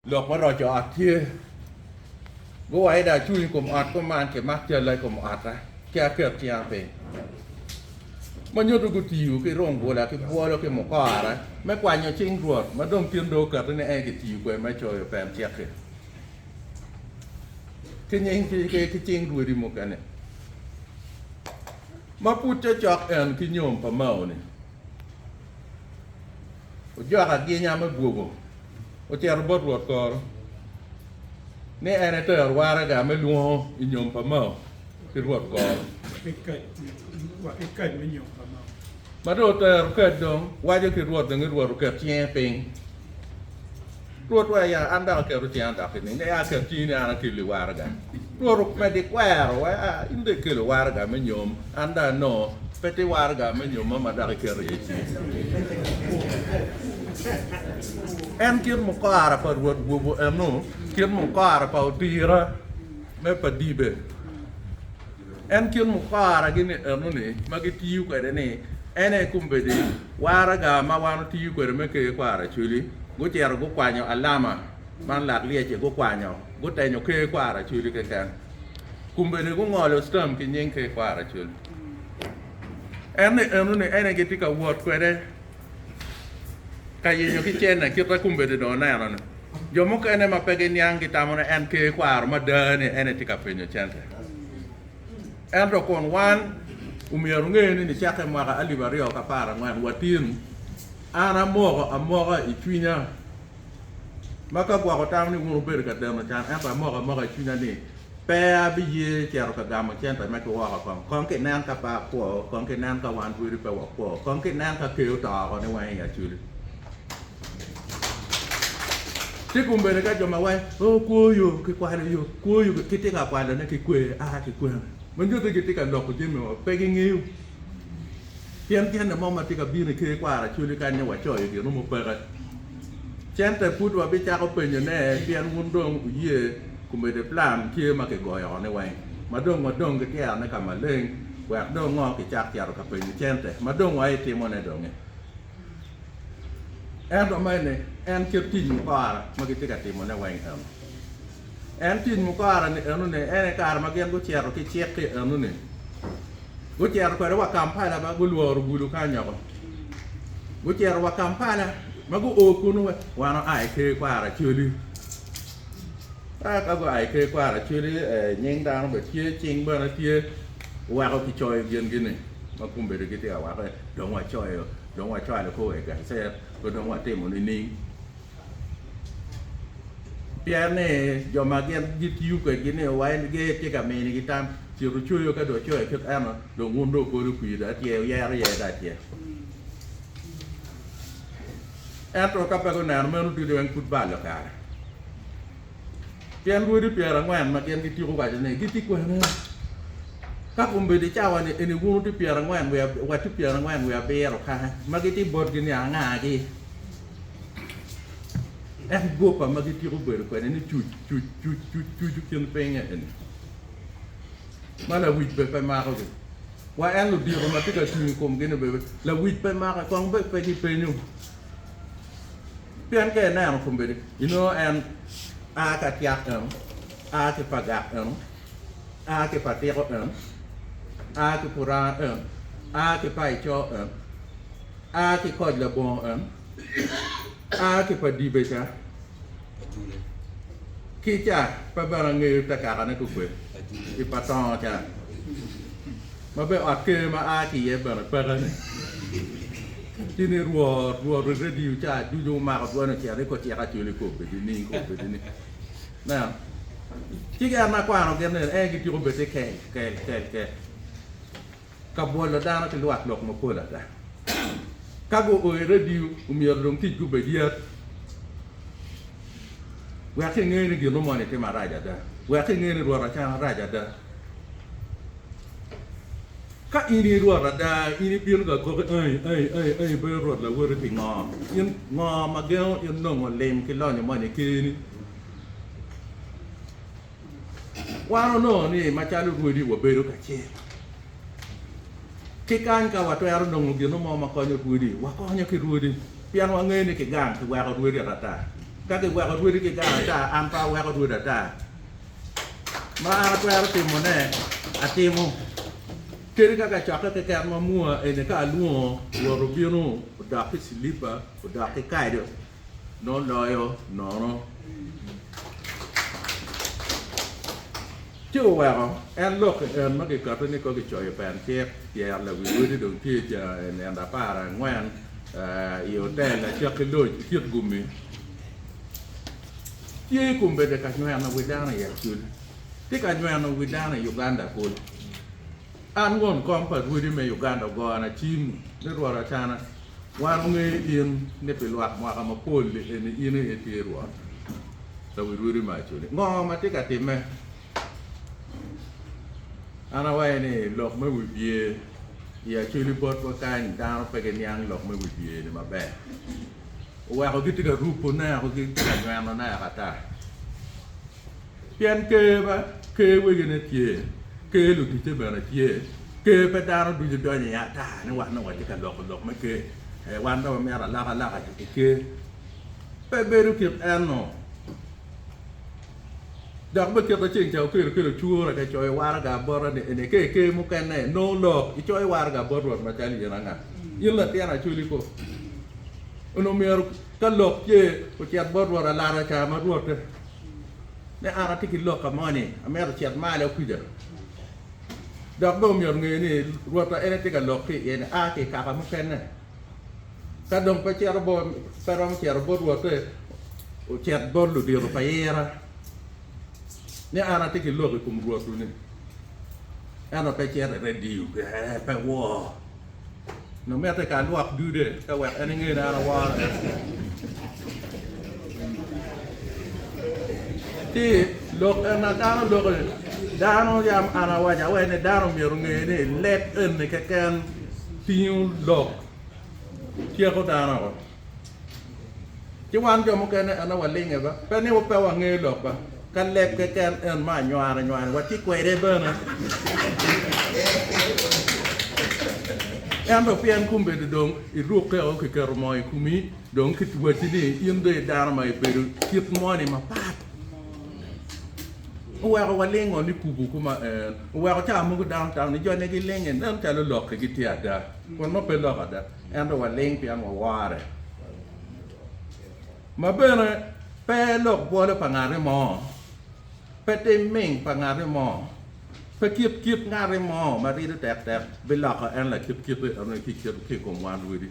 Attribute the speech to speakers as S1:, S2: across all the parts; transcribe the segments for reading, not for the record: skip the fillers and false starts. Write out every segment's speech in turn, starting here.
S1: Lok me roco ot tye. Guwaco ni acung i kom ot kuman kimak calla i kom otta ci aket cinga piny. Ma nyuto gutiyo ki rungula ki bwolo ki mukora me kwanyo cing Rwot ma dong tin dong okati ni en kitiyo kwede me coyo pen cik-ki ki nying ki cing rwodi mukene. Ma pud cocok en ki nyom pa Mao-ni, ojoko aginya me bwogo. Ocito bot Rwot koro ni en eter waraga me lwongo i nyom pa Mao ki Rwot koro. Ma dong otero kec dong waco ki Rwot dong ni Rwot oket cinge piny. Rwot wa ya an dok aketo cinga dok ni ni aket cingi ni an akelli waraga. Rwot omeddi kwero wa a in dong ikelo waraga me nyom an dong anongo pe tye waraga me nyomma ma dok iketo iye cingi. En kit mukara pa Rwot gwobo eno, kit mukara pa odira me pa dibe. En kit mukara gini eno ni ma gitiyo kwede ni en aye kombeddi waraga ma wan otiyo kwede me ker kwaro Acholi gucito gukwanyo alama man lak lyecci gukwanyo gutenyo ker kwaro Acholi keken kombeddi gungolo stamp ki nying ker kwaro Acholi en ni eno ni en aye gitye ka wot kwede ka yenyo ki cente kite kombeddi dong oneno ni jo mukene ma pe giniang gitamo ni en ker kwaro mada ni en aye tye ka penyo cente. Ento kun wan omyero onge ni nicakke mwaka 2014 watin, an amoko amoka i cwinya ma ka gwoko tam ni wun wubedo ka deno can ento amoko amoka i cwinya ni Pe abiye cito ka gamo cente me ki woko kong. Kong kinen ka pe akwo, kong kinen ka wan rwodi pe wakwo, kong kinen ka ker oto oko ni weng i Acholi. Ci kombeddi ka jo ma waco, Oh, kwo yo, kikwalo yo, kwo yo, kitye ka kwalone ki kwer, a ki kwene. Ma nyutte gitye ka loko jami ma pe gingeyo. Pien cente mo ma tye ka bino i ker kwaro Acholi kany ni wacoyo gin mo peke. Cente pud wabicako penyo ne pien wun dong wuye komedi plan tye ma kigoyo oko ni weng ma dong wadong ki tyero ne ka maleng wek dong ngo kicak cito ka penyo cente ma dong wa itimo ne donge. Ento mene en kit tic mukara ma gitye ka timo ne weng eno. En tic mukara ni eno ni en aye kare ma gin gucito ki cik ki eno ni gucito kwede wa Kampala ma gulworo gudo kany oko. Gucito wa Kampala ma guo kunu wa wan oa i ker kwaro Acholi. Ka ka gua i ker kwaro Acholi nying dano bene tye cing bene tye oweko kicoyo gingi ni ma kombeddi gitye ka wakke dong wacoyo dong wacwalo kor i gazet ko dong watimo nining. Pien ni jo ma gin gitiyo kwedgi ni wa gitye ka minigi tam, cito coyo ka dong ocoyo kit eno dong wun dong wubolo kwir dong atyer wuyero iye dong atyer. Ento ka pe guneno meno ducu weng pud balo kare. Pien rwodi pyerangwen ma gin gityeko waco ni gitye kwene. Ka kombeddi cawa-ni eni wun wutye pyerangwen wiye watye pyerangwen wiye abiro kany ma gitye botgi ni angagi? En gopa ma gityeko bedo kwede ni cuc cuc cuc cuc cuc kin pinye eni ma lawic bene pe makogi wa en ludito ma tye ka cung i komgi ni bene lawic pe make kong bene pe gipenyo pien ka ineno kombeddi inongo en a ka tyak eno a ki pa gak eno a ki pa tiko eno a ki puranga eno a ki pa ico eno A ki koc labongo en, a ki pa dibe ca, ki ca pe bene angeyo te kakane kukwe, ki pa tongo ca, ma bene ot ker ma a ki iye bene peke-ni. Ci ni rwot, rwot redio ca ducu omako dwone ocito ni kocik acoli kobedi ni, kobedi ni. Ineno? Ci gin ma akwano gin ni en gityeko bed ni kel, kel, kel, kel. Ka bwolo dano ki lwak lok mapol ata. Ka guo i redio, omyero dong tic gubed yet wek inge ni gin moni tye marac ada, wek inge ni Rwot Acana rac ada. Ka in i Rwot ada, in ibino ka koki ai, ai, ai, ai, bedo Rwot lawoti pi ngo? In ngo ma gengo in nongo lim ki lonyo moni keni? Wan onongo ni macalo rwodi wabedo kacel. Ki kany ka watwero nongo gin mo ma konyo rwodi, wakonyo ki rwodi pien wangeyo ni kigang kiweko rwodi atata. Ka giweko rwodi ki gang ata, an pe aweko rwodi ata. Ma an atwero timone, atimo. Kadi ka kacokke keken ma mua eni ka alwongo, Rwot obino, odok ki cilipa, odok ki kado, nongo loyo nono. Ci oweko en lok en ma giketo ni ko gicoyo pen cik, pyer lawi rwodi dong tye i nino aparangwen i otel acakki loc i Kitgum-mi. Tye kombeddi ka nyweno wi dano i Acholi, tye ka nyweno wi dano i Uganda kulu. An won kom pa rwodi me Uganda ogona cim ni Rwot Acana, wan ongeyo in ni pi lwak mwaka mapol-li eni in aye itye Rwot lawi rwodi me Acholi. Ngo ma tye ka timme? An awaco ni lok me wibye i Acholi botwa kany dano pe giniang lok me wibye-ni maber. Oweko gitye ka rubone woko gitye ka nyweno-ne woko ata. Pien ker ba, ker wegine tye, ker luticce bene tye, ker pe dano ducu donyo iye ata ni wan dong watye ka loko lok me ker, wan dong wamito alokaloka i ker. Pe bedo kit eno. Dok bene kit ma ceng ca okelo kelo cura ka icoyo waraga bota ni eni ka i ker mukene nongo lok icoyo waraga bot Rwot macalo in anga? In latin Acholi ko? Onongo myero ka lok tye ocit bot Rwot alata ca ma Rwotte ni an atye ki lok ka moni amito ocit malo kuca. Dok bene omyero onge ni Rwotta en aye tye ka lok ki iye ni a ki i kaka mukene. Ka dong pe cito bot, pe romo cito bot rwotte, ocit bot ludito pa ira, ni an atye ki lok i kom rwotwu-ni. Ento pe cito i redio, pe wor. Nongo mitte ka alwok dude ka wek en enge ni an aworo en. Ci lok en ma dano loko ni, dano yam an awaco awaci ni dano myero onge ni leb eni keken tingo lok tyeko dano oko. Ci wan jo mukene ene walinge ba, pe ni pe wangeyo lok ba, ka leb keken en ma anywaro anywara watye kwede bene. Ento pien kombeddi dong irukke o kiketo moo i komi, dong kiwacci ni in dong i dano ma ibedo kit moni mapat. Oweko walingo ni kubo kuma en, oweko ca mogo dano tamo ni joni gilinge nen calo lokki gitye ada, kun nongo pe lok ada. Ento waling pien wawore. Ma bene pe lok bwolo pa ngati mo, pe tim ming pa ngati mo, pe kit kit ngati mo ma rido tektek biloko en lakit kite eno ki i kom wan rwodi,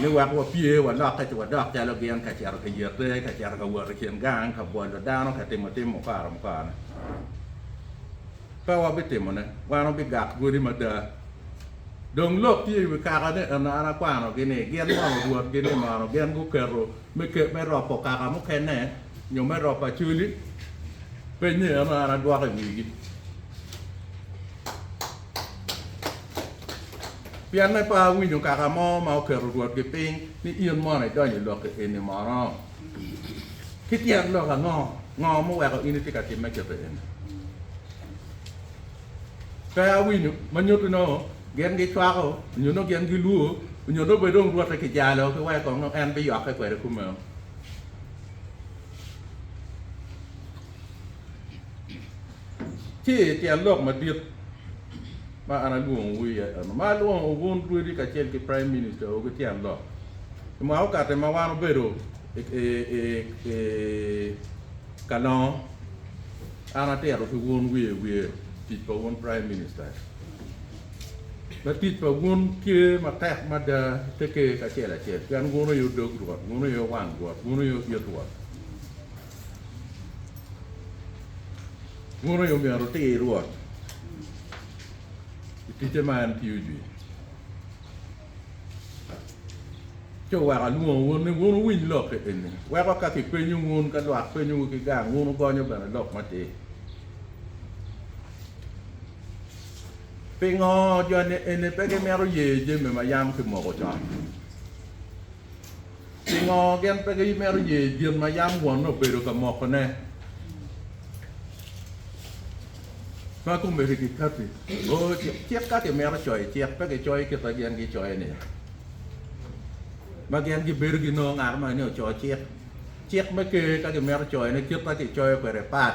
S1: ni wek wapye walokke ci wadok calo gin ka cito ka yete, ka cito ka wot i kin gang, ka bwolo dano, ka timo tim mukara mukara. Pe wabitimone, wan wabigak rwodi mada. Dong lok tye i wi kaka ni eno an akwanogi ni gin mono rwotgi ni mono gin guketo me me ropo kaka mukene nyo me ropo Acholi penye eno an adwoko i wigi. Pienne pe awinyo kaka mo ma oketo rwotgi piny ni in mono idonyo i lok eni mono. Ki tyen lok ango? Ngo muweko in itye ka timme kite eni? Pe awinyo ma nyuto nongo gin gicwako nyo nongo gin gilwor nyo nongo bene dong rwotte kijalo ki weko kong nongo en biyokke kwede kumeno. Ci tyen lok madit ma an alwongowu iye eno, ma alwongo wun rwodi kacel ki Prime Minister wu ki tyen lok. I mwaka okate ma wan obedo i Kalongo, An atito ki wun wiye wiye tic pa wun Prime Minister. Ma tic pa wun tye matek mada te ker kacel acel pien wun aye odog Rwot, wun aye wang Rwot, wun aye it Rwot. Wun aye omyero wutir Rwot i ticce ma en tiyo jwi. Ci oweko alwongo wun ni wun wuwiny lok eni, weko ka kipenyo wun, ka lwak penyowu ki gang, wun wugonyo bene lok matir. Pingo joni eni pe gimito ye jami ma yam kimoko con? Pingo gin pe gimito ye gin ma yam wonne obedo ka mokone? Ma kombeddi kikatti, oo, cik ka kimito coyo cik, pe gicoyo kit ma gin gicoyo-ni, ma gin gibedo ginongo ngat mo ni oco cik. Cik me ker ka gimito coyone kit ma kicoyo kwede pat.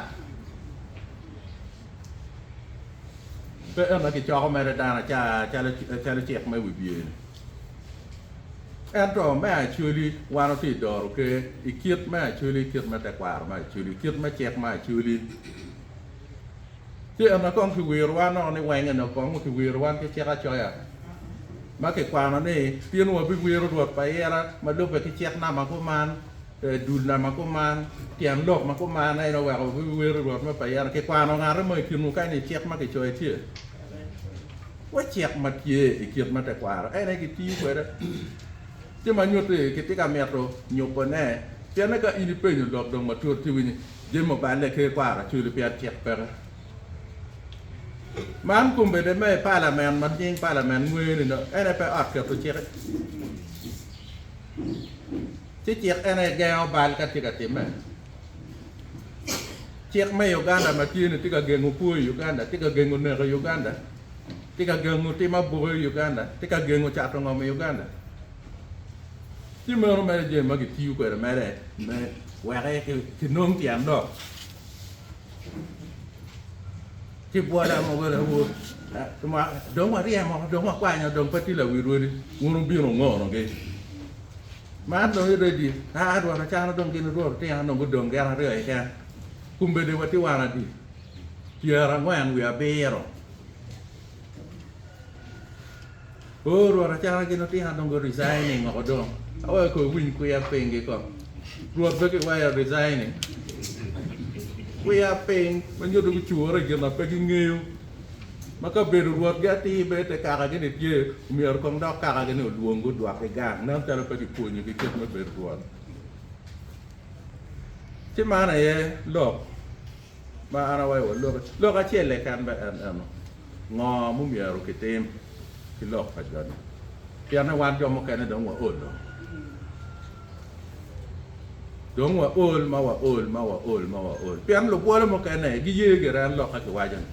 S1: Pe en ma kicoko mere dano aca calo cik me wibye-ni. Ento me Acholi, wan watye i doro ker i kit me Acholi, kit me tekwaro me Acholi, kit me cik me Acholi. Ci eno kong kiwiro wan nongo ni weng eno kong kiwiro wan ki cik acoya ma kikwano ni tin wabiwiro Rwot pa ira ma lubbe ki cik namba kuman, dul namba kuman, tyen lok ma kuman en oweko wabiwiro Rwot me pa ira. Kikwano ngate mo i kinwu kany ni cik ma kicoyo tye? Wa cik ma tye i kit me tekwaro en aye kitiyo kwede. Ci ma nyutti kitye ka mito nyubone pienne ka in ipenyo lok dong matut ci iwinyo Jami oballe ki kwaro acoli pien cik peke. Man kombeddi me i palamen ma nying palamen ngweyo ni en aye pe ot keto cik. Ci cik en aye gengo bal ka tye ka timme. Cik me Uganda ma tye ni tye ka gengo kwo i Uganda, tye ka gengo neko i Uganda, tye ka gengo tim abuki i Uganda, tye ka gengo cato ngom i Uganda. Ci meno mere jami ma gitiyo kwede mere me wek kinong tyen lok. Ci bwola mogo lawo dong waryemo dong wakwanyo dong pe tye lawi rwodi wun wubino wungonogi. Man dong iredi aa rwot acano dong gin rwot otinga dong gudong gin aryo keken kombeddi watye wan adi pyerangwen wiye abiro. Oo Rwot acana gin otinga dong gu resigning woko dong aweko kong iwiny kwiya piny gi kong Rwot pe kiwayo resigning kwiya piny ma nyuto gucure i gin ma pe gingeyo ma ka bedo Rwot gi atir bene te kaka gi ni tye myero kong dok kaka gi ni olwong gudwok gi gang nen calo pe kipwonyo gi kit me bedo Rwot ci man aye lok Ma an awaco wa loki, lok acel keken bene en eno, ngo mumyero kitim ki lok pa joni? Pienne wan jo mukene dong waol-o. Dong waol ma waol ma waol ma waol. Pien lubwolo mukene giye gire en lok ka kiwaco ni,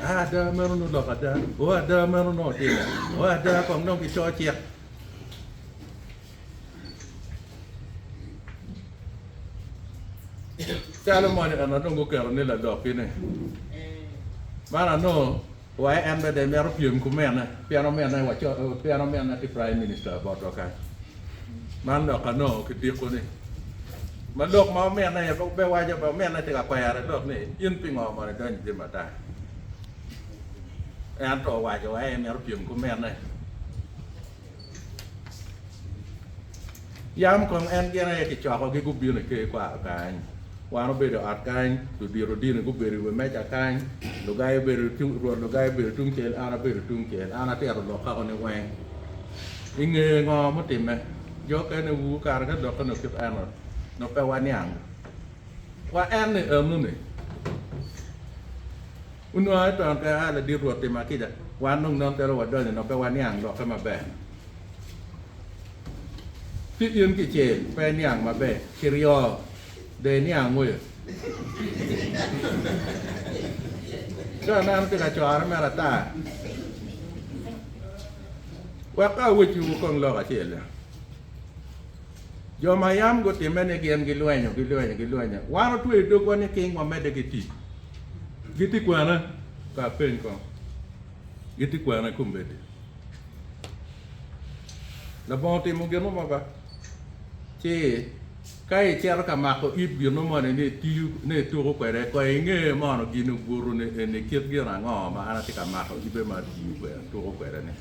S1: Ah, ada meno nongo lok ada, o ada meno nongo otime, o ada kong dong kico cik. Calo moni en dong guketo ni lalokki ni man anongo wa en bene dong mito pyem ki omene pien omene pien omene tye prime minister botwa kany man lok anongo ki diko ni ma lok ma omene aye pe waco be omene tye ka kwere lok ni in pingo mono idonyo i jami ata ento owaco wa en mito pyem ki omene. Yam kong en gin aye kicokogi gubino i ker kwaro kany. Wan obedo i ot kany, ludito dini gubedo i wi meja kany, lugai obedo rwot lugai obedo tungcel, an abedo tungcel. An atito lok kako ni weng. I nge ngo mutimme? Jo okene wu kare ka dokke nongo kit eno nongo pe waniang. Wa en ni enoni. Onongo aye twero pe aa ladit Rwot tima kica, wan dong nen calo wadonyo nongo pe waniang lokke maber. Ci in kicel pe iniang maber, kiryo dong iniang oyo. Ka aneno tye ka core mere ata, wek ka awecciwu kong lok acel-li. Jo ma yam gutimme ni gin gilwenyo, gilwenyo, gilwenyo, wan otweyo dogwa ni king wamedde ki tic. Gitye kwene? Ka apeny kong, gitye kwene kombeddi? Labongo timo gin mo ba? Ci ka icito ka mako it gin mo moni ni itiyo ni ituko kwede, kong inge mono gin obuto ni eni kit gin ango ma an atye ka mako ibe ma atiyo kwede atuko kwede ni.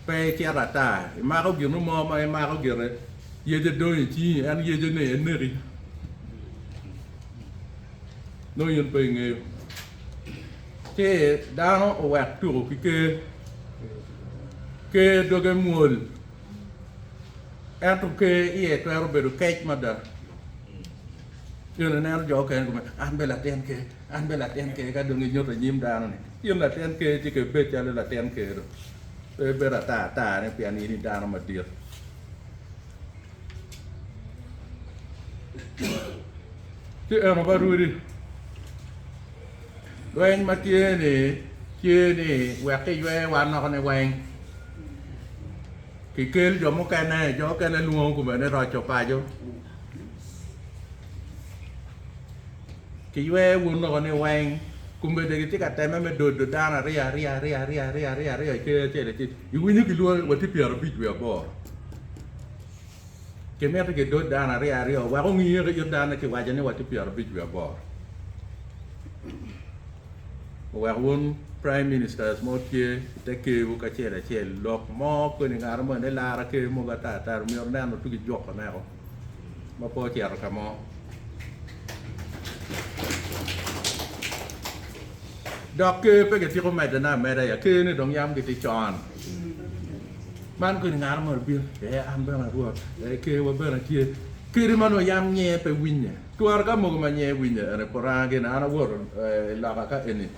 S1: Pe icito ata, imako gin mo ma imako gire yece dong i cingi, en yece ni eneki. Nongo in pe ingeyo. Ci dano owek tuko ki ker. Ker doge mwol, ento ker iye twero bedo kec mada. In ineno jo okene gubedo, an bene latin ker, an bene latin ker, ka dong inyuto i nyim dano ni in latin ker ci kibed calo latin ker do. Pe ibedo ata ata ni pien in i dano madit. Ci eno ba rwodi, lweny ma tye-ni tye ni wek kiywe wan noko ni weng, kikel jo mukene, jo mukene lwongo kome ni roco paco. Kiywer wun loko ni weng kombeddi gitye ka temme me dodo dano aryo aryo aryo aryo aryo aryo aryo i ker acel acel. Iwinyo gilwongo ni watye pyerabic wiye aboro. Kimito gidod dano aryo aryo wek ongiye ki it dano kiwaco ni watye pyerabic wiye aboro. Owek wun prime ministers mo tye i te kerwu kacel acel lok mo koni ngat mo ni lara ker mogo ata ata myero neno tugi juko neko ma pe ocito ka mo. Dok ker pe gitiko medone ameda ya ker ni dong yam gitye con. Man koni ngat mo obino ee an bene arwot ee ker wa bene tye kadi ma nongo yam nyer pe winye. Twero ka mogo ma nyer winye eni puranga gin an awoto i loka ka eni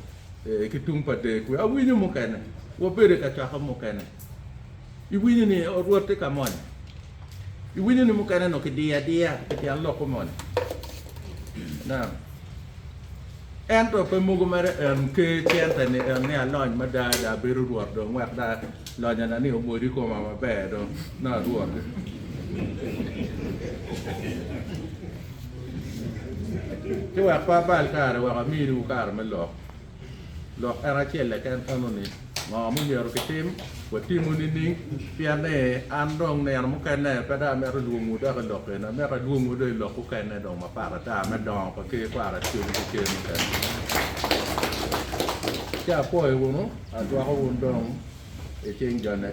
S1: ki tung pa der kwe awinyo mukene wabedo i kacokke mukene iwinyo ni Rwot tye ka moni iwinyo ni mukene nongo kidiyo adiya pi tyen lok moni Ineno? Ento pe mogo mere en ker cente ni en ni alony mada da abedo rwot dong wek da lonyona ni omwod i koma maber dong nongo arwot. Ci wek pe abal kare wek aminiwu kare me lok. Lok en acel keken eno-ni, ngo mumyero kitim, watimo nining? Pien ni an dong nino mukene pe dong amito lwongowu dok i lok eni, amito alwongwu dong i lok mukene dong mapat ata me dongo pa ker kwaro Acholi ki ker mukene. Ci apwoyo wunu, adwoko wun dong i cing jone.